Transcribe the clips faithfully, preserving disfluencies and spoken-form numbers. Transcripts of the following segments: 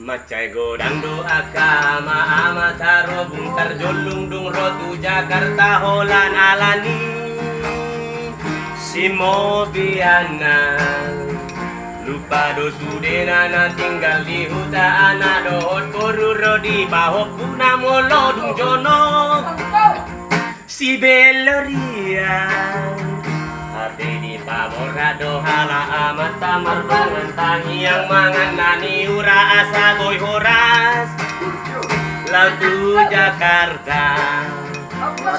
Mansai godang do angka ama-ama tarobung tarjollung dung ro tu Jakarta holan alani simobianna. Lupa do sudena na tinggal di huta, anak dohot boru ro di pahompuna molo dung jonok. Sibelorian. Hape dipaborhat do halak amanta mardongan tangiang mangan na niura asa boi horas. Laho tu Jakarta.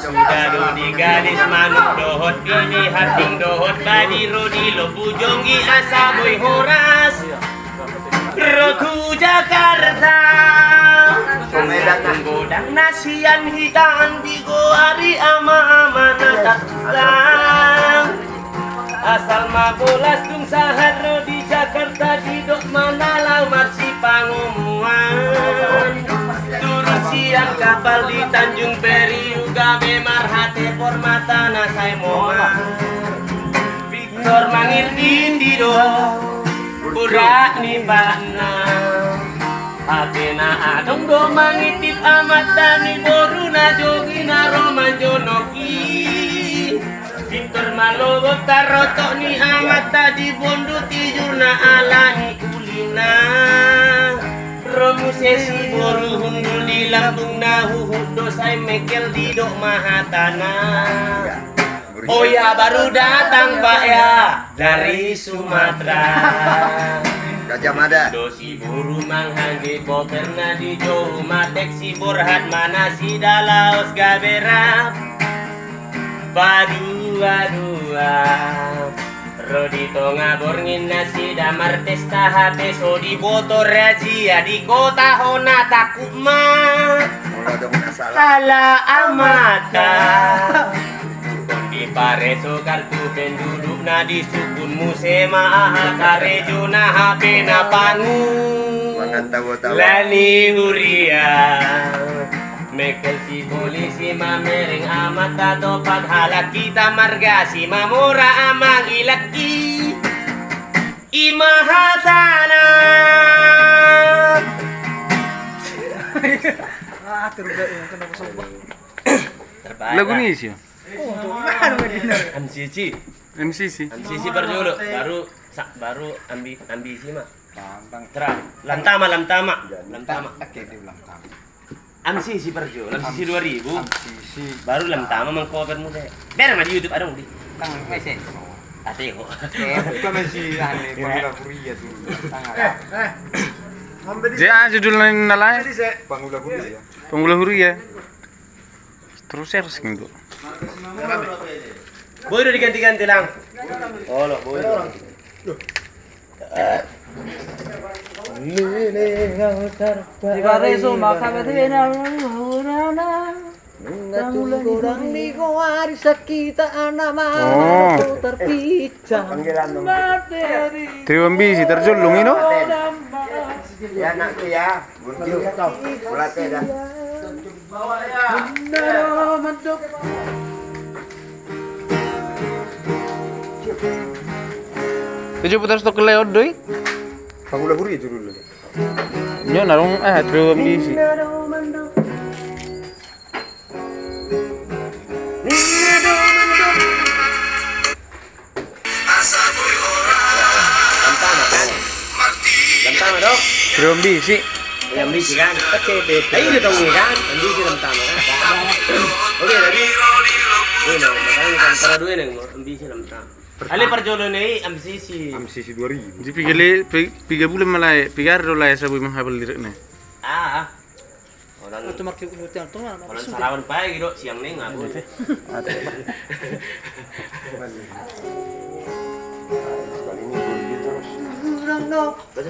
Suda do digadis manuk dohot bini, hambing dohot babi ro di lombu jonggi asa boi horas. Ro tu Jakarta. Godang na sian hita an digoari ama-ama na tartulang. Asal ma bolas dung sahat ro di Jakarta, didok ma na laho marsipangomoan. Turun sian kapal di Tanjung Priuk gabe marhate pormata na sai momar. Victor mangirditi do borat ni patna. Hape na adong do mangintip amanta ni boru na jonggi na ro manjonoki. Victor malogot tarotok ni amanta di bondu tijurna ala ni ulina. Ro muse si boru hundul di lambungna, huhut do sai mengkel, didok ma hatana. Oh ya, baru datang Pak ya, dari Sumatera. Gajah Mada. Do si boru manghangge koperna, dijou matek si borhat ma nasida laos gabe rap. Padua-dua. Ro di tonga borngin nasida marpesta, hape so diboto razia di kota hona, takut ma. Molo adong na salah. Ala amanta. Ingkon dipareso kartu pendudukna, disukun muse ma aha karejona, hape na pangu. Mangan tawa-tawa. Ala ni huria. Mengkel si polisi mamereng amanta, topak halak hita marga Simamora amang ilaki. I ma hatana. Ah, terbaik ya, kenapa sombong? Terbaik. Lagu ni isi. Oh, untuk mana benar? M C C. M C C. M C C parjolo, baru sa-, baru ambi-, ambisi ma. Gampang. Tera-, lam tama, lam tama. Lam tama. Oke, di lam tama. M C C parjolo, M C C dua ribu. M C C. Baru lam tama mangkoper muse. Ber ma di YouTube adong di. Tang mese. Ate ho. Eh, bukan masih ane, Pangula Huria dulu. Tang ada. Eh, eh. Jadi, ah, judulna na lain? Pangula Huria. Pangula Huria. Terus share sing tu. Boi do diganti-ganti lang. Olo, boi do. Di pareso maka bete na urana. Nunga tu godang ni goari sakita ana mama. Oh. Terpincang. Panggilan dong. Materi. Trio ambisi tarjollung i no. Ya anakku ya. Bonjour. Bolate dah. Tujuh putar stok kelewat doi. Pangula Huria judulna. Nyo narung, eh, trio ambisi. Lam tama, kan? Lam tama, dong? Trio ambisi. Trio ambisi, kan? Oke, bete. Ayo, udah tahu, kan? Ambisi lam tama, kan? Oke, tadi. Ini, makanya kan, para dua ini, ambisi lam tama. Ale parjolo ni, ambisi. Ambisi dua ribu. Jadi piga le-, pi-, piga bulan ma lae, piga ari do lae asa boi manghapal lirikna. Ah. Orang, itu marki urutan tu, orang orang sudah. Sarapan pagi do, siang ni ngabut. Kurang do. Baca